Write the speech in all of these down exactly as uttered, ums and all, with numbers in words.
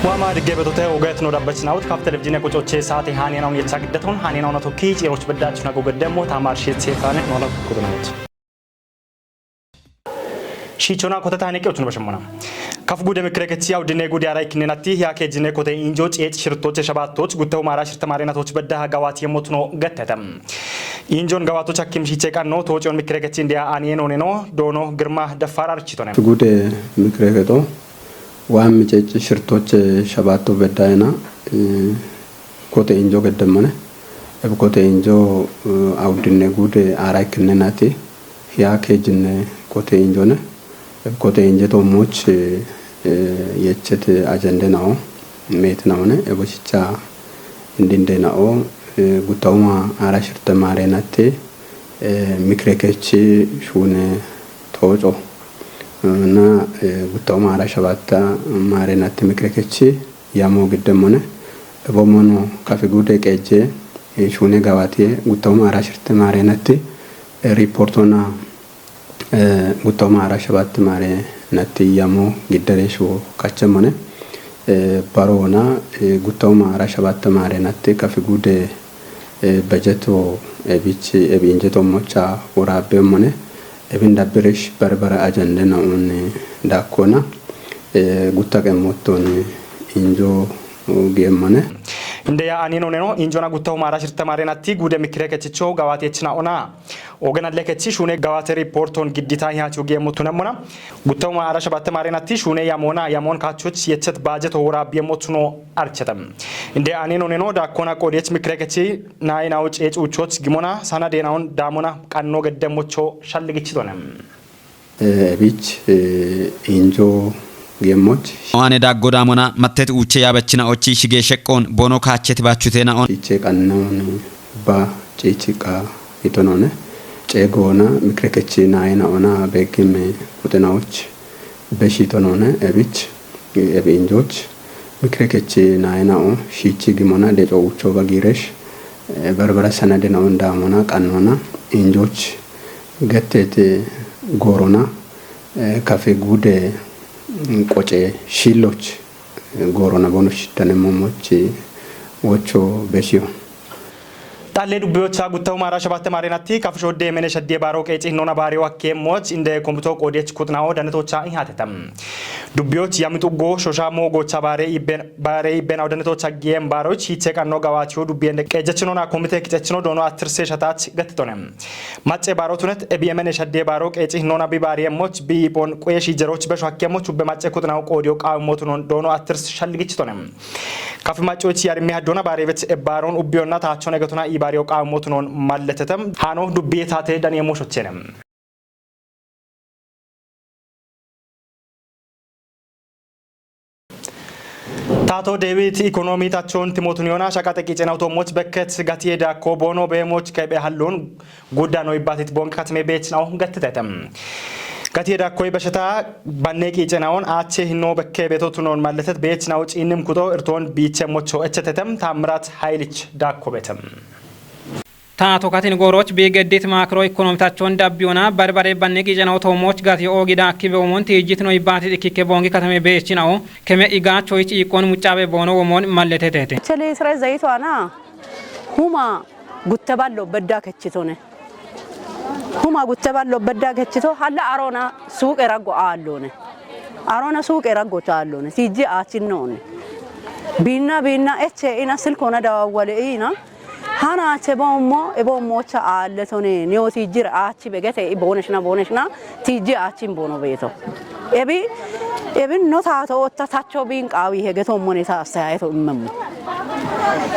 Muhammad Gebetote uget no dabbachinawut kaf televizine kucoche saate hanenawun yecha giddaton hanenawun tokki ciroch beddachu nago geddemo tamar shit sefane no kudunaut. Shichona kota tane ke utun bashmona. Kaf gude mikre ke tiyaw dine gude ara ikne nati ya ke jine kote injo cec shirtoche shabatot guttaw mara shirta mare natoch bedda gawat yemot no gettetem. Injon gawatoch hakim shiche qanno tochion mikre ke tindiya anien oneno dono girma dafar architone. Gude mikre ke to Waan micecci shirtoche shabaatto beddaena kote injo geddemmone. Eb kote injo awdinne guude aara ikkinne nati hiya keejinne kote injone. Eb kote inje toommoch yechete ajende nao meeti naone ebo shicha indinde nao guttawuma aara shirte maare natti mikire kechi shuune tooco na guttawuma aara shabatta maare natti mikire kechi yamo giddemmone. Ebo mono kafi guude qeejje shuune gawaatiye guttawuma aara shirte maare natti riportona guttawuma aara shabatta maare natti yamo giddere shuwo kachemmone. Barona guttawuma aara shabatta maare natti kafi guude bejeto ebichi ebi injeto mocha woraabbeemmone. Ebin dabbirish barbara ajande naun dakkona gutta qemmottoni injo geemmone. Indeya aninoneno injona guttawuma aara shirte maare natti guude mikire kechicho gawaati echina ona. Ogen alle kechi shuune gawaate riporton giddita hiyachu geemmo tunemmona. Guttawuma aara shabatta maare natti shuune yamona yamon kachoch yechet bajeto woraabbi yemmo tuno archetem. Inde aninoneno dakkona qodech mikire kechi nae nao ceec uchoch gimona sana denaon damona qanno geddemmocho shalligichitonem. Ebich injo geemmoch. Oane daggo damona mattet uche yabechina ochi shige sheqqon bono kaacheti bachutena on. Iche qannon ba cichiqa itonone. Ceegoona mikire kechi nae naona beggim kutenaoch beshi itonone ebich ebi injoch mikire kechi nae nao shichi gimona deco ucho bagiresh barbara sanade naon damona qannona injoch gettete goorona kafe guude qoce shiilloch goorona bono shittanemmo mochi wocho besiyo. Xalle dubbiyocha guttawuma aara shabatte maare natti kafisho deemene shaddiye baaro qeeci hinnoona baariyo akkeemmoch inde komito qoodiyech kuxinawo danetocha ihatetam. Dubbiyoch yamixuggo shosha moogocha baare ibben baare ibben awdanetocha giyem baaroch hiche qanno gawaatiyo dubbiyende qeejechinona komite kicechino doono attirse shatach gattitone. Macce baaro tunet ebi emene shaddiye baaro qeeci hinnoona bi baariyemmoch bi iphon quye shiijeroch besho hakkeemmoch ubbe macce kuxinawo qoodiyo qaawimmotunon doono attirs shalligichitone. Kafi maccoch yarimmi haddona baarewet ebbaaron ubbiyonna taachon egetona iibaariyo qaammotunon malletetem haano dubbiye taate daniye mooshochene. Taato Deewit ikonomi tachon timootun yoona shaqaxe qiicenawuto moch bekket gatiye daakko boono beemoch kephe hallun Gudda no ibbatit bonqe katime beechna'o gattitete. Gati edakkoy besheta banne qiicena'on aache hinno bekke beetotunon malletet beechna'o ciinnim kuto irtoon biiche mocho echetetem Taammirat Haylich daakko betem. Taato katin gooroch bi geddit maakiro ikonomitachoon dabbiyona barbare banne qiicena'o toomoch gati oogi daakki be'omon tiijjit no ibbatit ikkikke bongi katame beechna'o keme igaachoyich iiqqon muccaabe boono womon malletetete. Chele isra zayito ana huma gutte ballo bedda kechitone. Huma gutte ballo bedda kechito halla arona suuqe raggo aallone. Arona suuqe raggo chaallone. Siijji aachinnoonne. Biinna biinna eche ina silkona dawawwale ina. Hana ache boommo e boommocha aalletone. Neo siijjira aachi begete i booneshna booneshna siijji aachin boono beeto. Ebi ebi no taato otta tacho biin qaawi hege to mone ta astayayeto immemmo.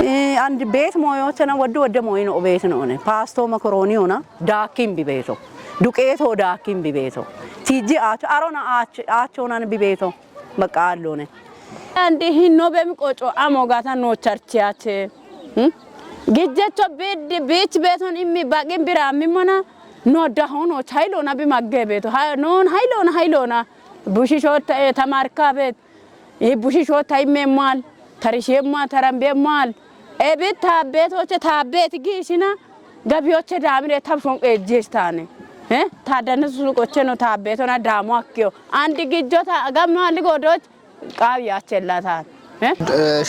Eh, and beet mooyochena woddu wodde mooyino beet noone. Paasto mokorooni ona daakkin bi beeto. Duqeeto daakkin bi beeto. Tijji aacho arona aachonan bi beeto. Baqqaallone. And hinno bemi qoco amo gata no charchiyache. Hmm? Gijjecho biddi biich beeton immi baqin biraammimmona no dahono chaylona bi magge beeto. Ha, non haylona haylona. Bushisho ta, eh, tamarka beet. Eh, bushisho taymemmal. Tarishemmal, tarambeemmal. Ebi taabbeetooche taabbeeti giishina gabiyoche daamire tabshon qeejjeestaane. Eh, taaddanne susuqocheno taabbeetona daamo akkiyo. Andi gijjota gamno alli goodoch qaawi yaachella taane.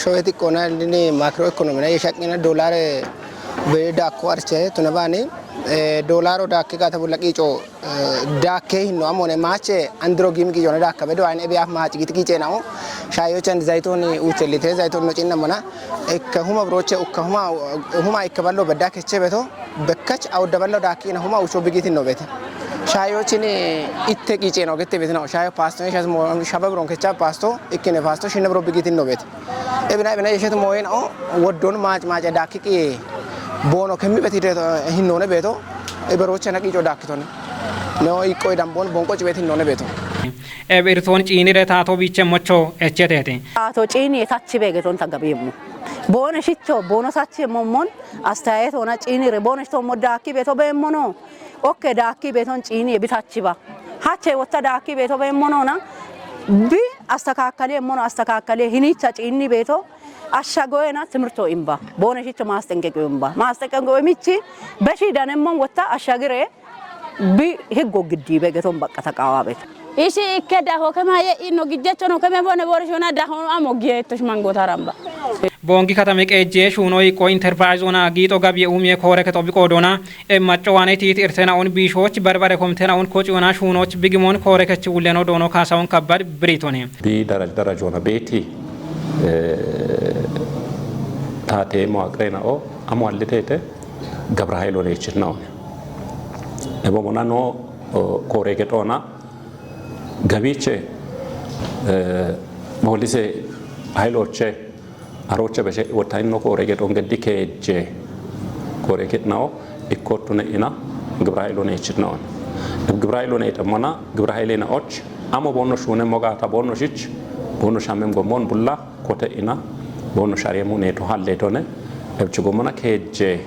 Showe xiqqoona lini makro ekonomina yeshaqina doolare be daakko arche tuna baani doolaro daakke gata bulla qiico daakke hinno amone maache andiro giimi qiicona daakka bedo ayne ebiyaaf maaci giti qiice nao shaayochan zayitooni uuchellite zayitoon no cinna mona ekka huma broche ukka huma huma ekka ballo bedda keche beto bekkach awudda ballo daakki ina huma ucho bigitin no bete. Shaayochin itte qiice no gette betina shaayo paasto shas mo shaba bron kecha paasto ikkine paasto shinne bro bigitin no bete. Ebina ebina yeshet moyen o woddon maac maaca daakki qiye boono kemmi beti de hinnoone beeto eberochana qiico daakkitone. No iqqoy damboon bonqo cibet hinnoone beeto. Ebe irtoon ciinire taato biiche mocho echetete. Taato ciini tachi begeton tagabimmo. Boone shicho boono sachi mommon astayeet ona ciinire boone shito mo daakki beeto beemmono. Okke daakki beeton ciini bitachi ba. Hache wotta daakki beeto beemmonona. Bi astakakali emmono astakakali hinicha ciinni beeto. Ashshagoyena timirto imba. Boone shicho maasxenqeqiyo imba. Maasxenqeqiyo michi beshi danemmon wotta ashshagire bi higgo giddi begeton baqqa taqawa beto. Ishi ikke daho kemaye inno gijjechono keme bone borishona dahono amo giettosh mangotaramba. Boongi katami qeejjee shuuno iqqo interpirayzoona giixo gabiye umiye koore kexo biqoodoona emmaco waane tiiti irtenaun biishooch barbare komtenaun kociyoona shuunooch bigimoon koore kechi wulleno doono kaasaun kabbad biriitone. Bi daraj daraj wona beeti taatee mawaqireena'o amo alliteete gabra hayilo neechitnaone. Ebo monano koore kexoona gabiiche moolise hayiloche aroche beshe wotayinno koore kexoon geddi keejje koore kexnao ikkottune ina gibra hayilo neechitnaone. Gibra hayilo neexemmona gibra hayileena'och amo boonno shuune mogaata boonno shich boonno shammem gommon bulla kote ina boonno shareemu neeto halleetone ebchi gommona keejje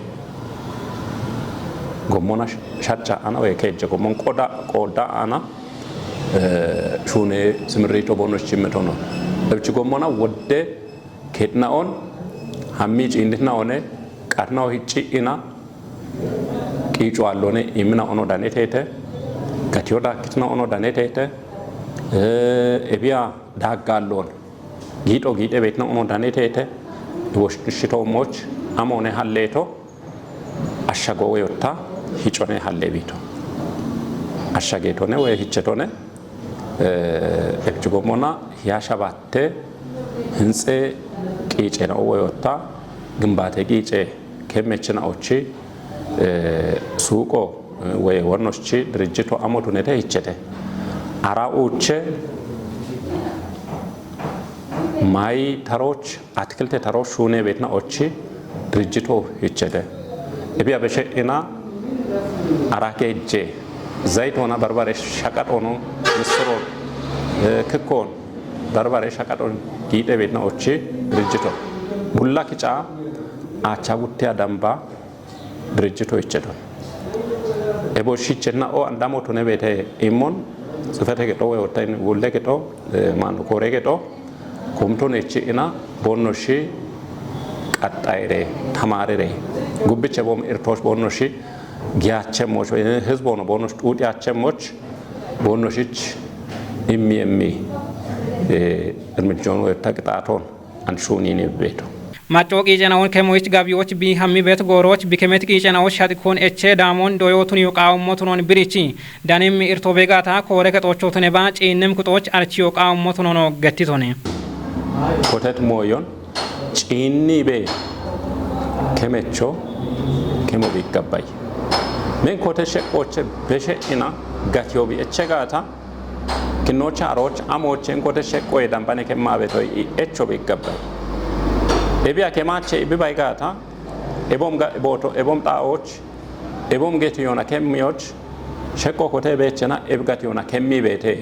gommona shacca ana woy keejje gommon qoda qoodda ana shuune simirriito boonno shichimmetono. Ebchi gommona wodde ke'naon hammi ciinditnaone qarnao hicci'ina qiico allone imina ono danetete gatiyo daakkitna ono danetete ebiya daagga allon giixo giixe beetna uno danetete woshshitoommoch amoone halleeto ashshago woyotta hicone halle biito. Ashshageetone woy hichetone ebchugommona hiya shabatte hintse qiice na'o woyotta gimbaate qiice kemmechina ochi suuqo woy wonnochi dirijjito amo tunete hichete. Ara uuche mayi taroch atikiltete aro shuune beetna ochi dirijjito hichete. Ebi abeshe ina ara keejje zayitoona barbare shaqaxoono misiroon kikkoon barbare shaqaxoon giidhe beetna ochi dirijjito bulla kica aacha guttiya damba dirijjito hichedon. Ebo shichenna o andamo tune beete immon tsifete gedo woy wottayin wulle gedo maandu koore gedo kumto nechi ina boonno shi qaxxayire tamaarire gubbiche boom irtoosh boonno shi giyaachemmoch hizbono boonno shi xuuxiyachemmoch boonno shich immi immi irmijjoon woy taqixaatoon Macco qiicena'on kemoyich gabiyoch bi hammi bet gooroch bi kemet qiicena'och shaxikkoon eche daamon doyo tuniyo qaawummo tunon birichi danemmi irto begaata koore kexocho tune ba ciinnem kuxoch archiyo qaawummo tunono gettitone. Kotet mooyon ciinni be kemecho kemo bi gabbay. Men kote sheqqoche beshe ina gatiyo bi eche gaata Kinnocha aroch amochen kote sheqqoye dambane kemma betoy i echo bi gabbay. Ebi akemache ibi bay gaata ebom ga boto ebom xaoch ebom getiyona kemmiyoch sheqqo kote bechena eb gatiyona kemmi bete.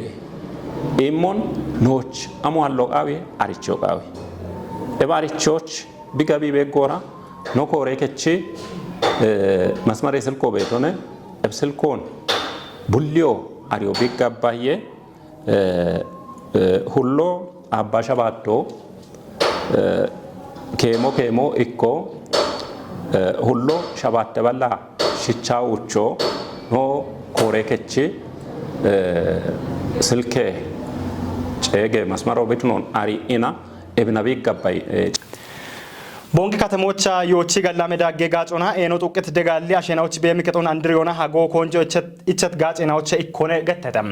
Immon nooch amo hallo qawi aricho qawi. Eb arichoch bi gabi be gora no koore kechi masmare silko betone eb silkon bulliyo ariyo bi gabbaye hullo abba shabaatto keemo keemo ikko hullo shabaatte balla shicha ucho no koore kechi silke ceege masmaro bitunon ari ina Ebinabi Gabbay. Bongi katemocha yochi gallame dagge gacona eno xuqqit degalli ashenaoch bemi kexon andiriyona hago konjo ichet, ichet gacenaoch ikkone gettete.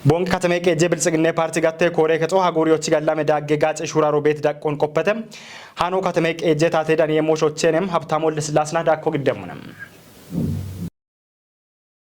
Bongi kateme qeje bilxiginne parti gatte kore kexo hagori yochi gallame dagge gace shuraro bet daqqon qoppete. Hano kateme qeje tate dani yemmo shochenem Habtamu Lesilasina dakko giddemunem.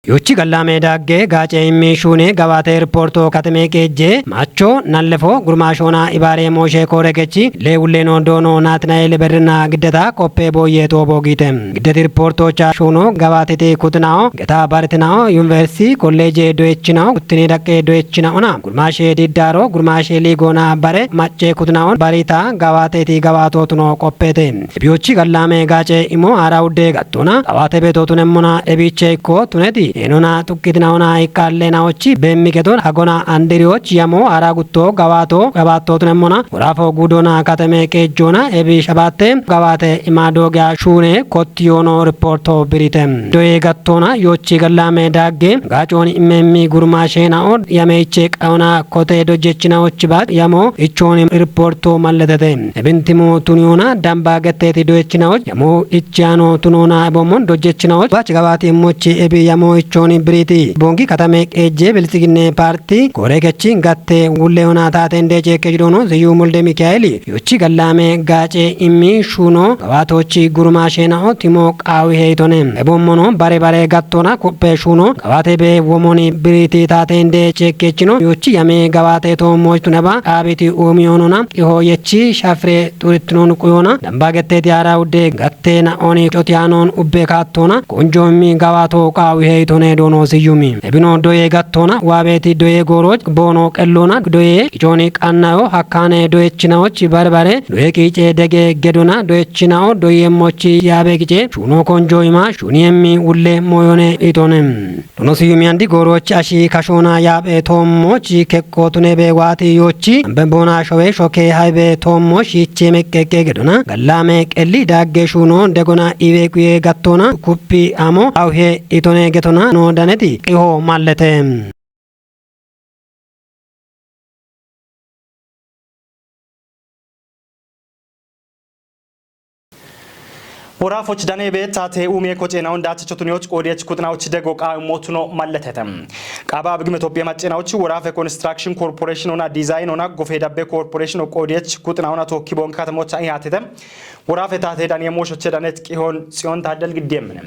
Yochi gallame dagge gace immi shune gabate riporto kateme qeje macho nallefo gurmashona ibare moshe kore kechi le ulleno dono Natnael berna giddeta koppe boye tobo gite. Giddeti riportocha shuno gabateti kutinao, geta baritinao, university, college doechinao, kuttini daqqe doechinaona. Gurmashe diddaro, gurmashe ligona bare, macce kutinaon, barita gabateti gabatotuno koppete. Ebiyochi gallame gace imo ara udde gattona, gabate beto tunemmona ebiche ikko tuneti, enona tukkitinaona ikkalle naochi, bemmi keton, hagona andiriyoch, yamo ara gutto gabato, gabato tunemmona, Worafo gudona kateme qejjona ebi shabatte gabate imadoga shune kottiyono riporto birite. Doye gattona yochi gallame dagge gaconi imemmi gurmashenao yameiche qaona kote dojechinaoch bat yamo ichoni riporto malletete. Ebintimu tuniyona damba getteti doyechinaoch yamo ichiano tunona ebomon dojechinaoch bach gabati mochi ebi yamo ichoni biriti. Bongi katame qejje bilxiginne parti Ti kore kechi gatte wulle ona taten dece kejidono Zeyu Mulde Mikaeli yochi gallame gace immi shuno gabatochi gurmashenao timo qawi heitone. Ebommono bare bare gattona kuppe shuno gabate be womoni biriti taten dece kechino yochi yame gabate to mojtuneba abiti umiyonona iho yechi shafre turitnon kuyona damba gette diara udde gatte na oni cotiyanon ubbe kattona konjo immi gabato qawi heitone dono Siyumi. Ebino doye gattona, wabeti doye goroch, bono qellona, doye, ijoni qannayo, hakkane doyechinaoch, barbare, doye qice dege gedona, doyechinao, doye mochi yabe qice, shuno konjo ima, shuni emmi ulle moyone itonem. Dono Siyumi andi goroch ashi kashona yabe tommoch, kekko tunebe wati yochi, ambe bona showe shoke haibe tommoch, iche mekkeke gedona, gallame qelli dagge shuno, degona ibe kuye gattona, kuppi amo, auhe itone getona no daneti qiho mallete. Worafoch danebe tate umie koce naon dache chotuniyoch qodiyech kutnaoch dego qa motuno malletete. Qaba bigme Tophiya macinaoch Worafe Construction Corporation ona Design ona Gofe Dabbe Corporation qodiyech kutnaona tokki bongi katemocha ihatete. Worafe tate daniye moshoche danet qihon Tsiyon Taddel giddemne.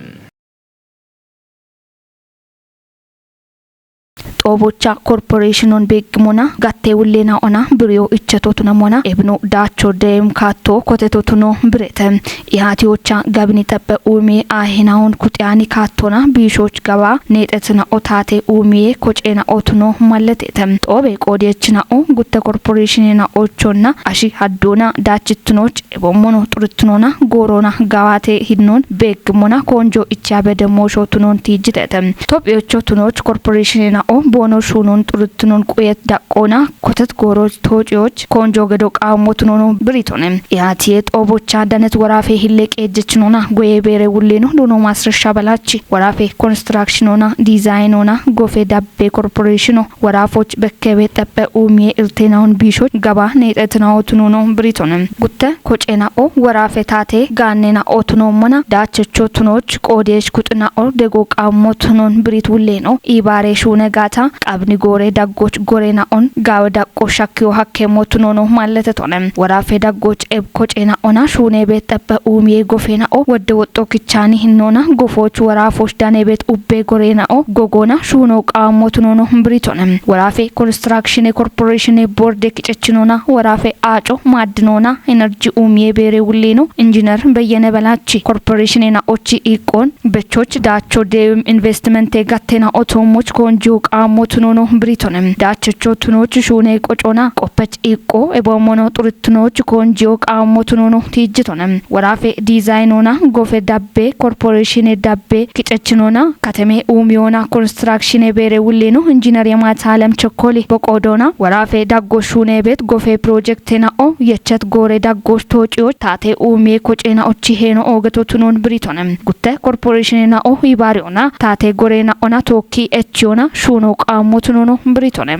Xoobocha korporeeshinoon beeggimona gattee wulleenaa ona biriyo ichchatoo tunamona ebino daacho deem kaatto koteto tuno birete. Ihaatiyocha gabini xephe uumie aahinahon kuxiyaani kaattona biishooch gabaa neexetina otaate uumie koceena otuno malleteete. Xoobe qoodiyechina'o gutte korporeeshinina ochonna ashi hadduuna daachittinooch ebommono xurittinona goorona gawaate hidinoon beeggimmona koonjo ichaabe demmoosho tunoon tiijjiteete. Tophiyocho tunooch korporeeshinina'o boono shuunoon xurittinon quyet daqqoona kotet gooroch toociyoch koonjo gedo qaammo tunoono biritone. Ihaatiye xoobocha danet woraafe hille qeejjechinona goye beere wulleeno duno maasrasha balachi woraafe konistirakshinona diizaayinona gofe dabbe korporeeshino woraafoch bekkebe xephe uumiye irteenahon biishoch gaba neexetina'o tunono biritone. Gutte kocena'o woraafe taate gaannena'o tunoommona daachecho tunooch qoodeesh kuxina'o dego qaammo tunoon birit wulleeno iibaare shuune gaata qabni goore daggoch gorena'on gaawe daqqo shakkiyo hakkeemmo tunoono malletetone. Woraafe daggoch eb kocena'ona shuuneebe xephe uumiye gofeena'o wodde woxxo kichaani hinnoona gofooch woraafoch daneebet ubbe goreena'o gogoona shuuno qaammo tunoono biritone. Woraafe konistiraakshine korporeeshine borde kicechinona woraafe aaco maaddinoona enerji uumiye beere wulleeno injiner Beyyene Belachi korporeeshinena'ochi iiqqoon bechoch daacho deewim investimente gattena'o toommoch koonjiyo qaammo tunoono biritone. Daachocho tunooch shuune qocona qoppech iiqqo eboommono xurittinooch koonjiyo qaammo tunoono tiijjitone. Woraafe diizaayinoona gofe dabbe korporeeshine dabbe kicechinona kateme uumiyoona konistiraakshine beere wulleeno injiner Yemaataalem Chokkooli boqoodoona woraafe daggo shuuneebet gofe pirojektena'o yechet goore daggoch toociyoch taate uumiye kocena'ochi heeno oogeto tunoon biritone. Gutte korporeeshinina'o ibaariyoona taate goreena'ona tookki echiyoona shuuno qaammo tunoono biritone.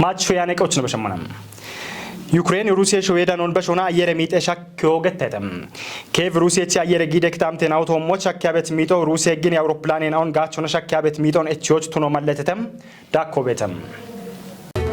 Maach shoyaane qawchno bashammanam. Yukreen Rusiye shoye danon bashona ayyere miite shakkiyo gettete. Keev Rusiye chi ayyere gide ktamte na awto moch shakkiya bet miito Rusiye gine awroplane na on gachona shakkiya bet miiton echoch tuno malletete. Dakko betem.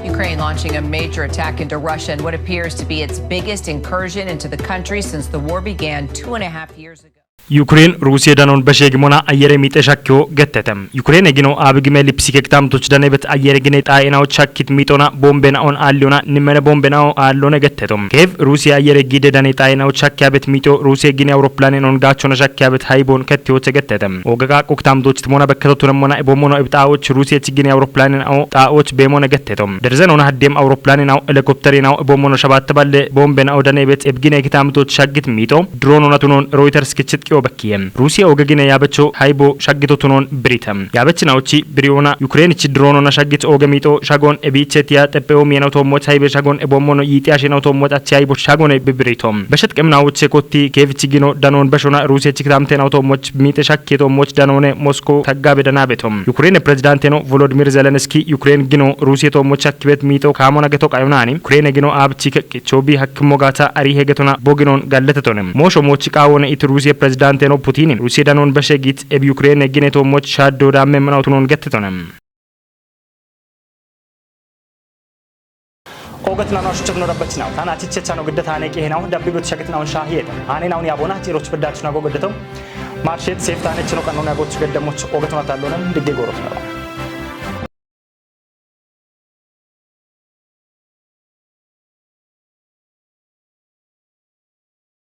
Ukraine launching a major attack into Russia in what appears to be its biggest incursion into the country since the war began two and a half years ago. Yukreen Rusiye danon bashe gimona ayyere miite shakkiyo gettete. Yukreen egino abigime lipsike ktamtoch danebet ayyere gine xaa'inaw shakkit miitona bombe na on alliyona nimene bombe na on allone getteto. Keev Rusiye ayyere gide dane xaa'inaw shakkiya bet miito Rusiye gine awroplane non gachona shakkiya bet haybon kettiyoche gettete. Ogaqa quktamtoch timona bekketo tunemona ebomono ibxaa'och Rusiye chigine awroplane na o xaa'och bemone getteto. Derzen ona haddem awroplane na o helikoptere na o ebomono shabatte balle bombe na o danebet ebgine ktamtoch shaggit miito. Drone ona tunon Reuters kichit qiyo bekkiye. Rusiye oge gine yabecho haybo shaggito tunon birite. Yabech na ochi biriona Ukraine chi drone ona shaggit oge miito shagon ebiche tiya teppeo mien awto moch haybe shagon ebomono yiti ashen awto moch achi haybo shagon e bibirito. Beshet qemna oche kotti Keev chi gino danon beshona Rusiye chi ktamte na awto moch miite shakki to moch danone Mosko taggabe danabeto. Ukraine Presidenteno Volodymyr Zelensky Ukraine gino Rusiye to moch shakkibet miito kamona geto qayonani Ukraine gino abchi keqqi chobi hakkimo gata ari hegetona boginon galletetone. Mosho moch qawone it Rusiye Presidenteno Putin Rusiye danon beshe git eb Ukraine gine to moch shaddo damme mena tunon gettetone. Ogat nanu ashuchat no dabbachinaw. Tana chiche chano gidda tane ke henaw dabbi bet shakit naun shahiyet. Ane naun yabona chiroch bedach nago giddato. Marshet sef tane chino kanona goch geddamoch ogat na talona digge gorot na.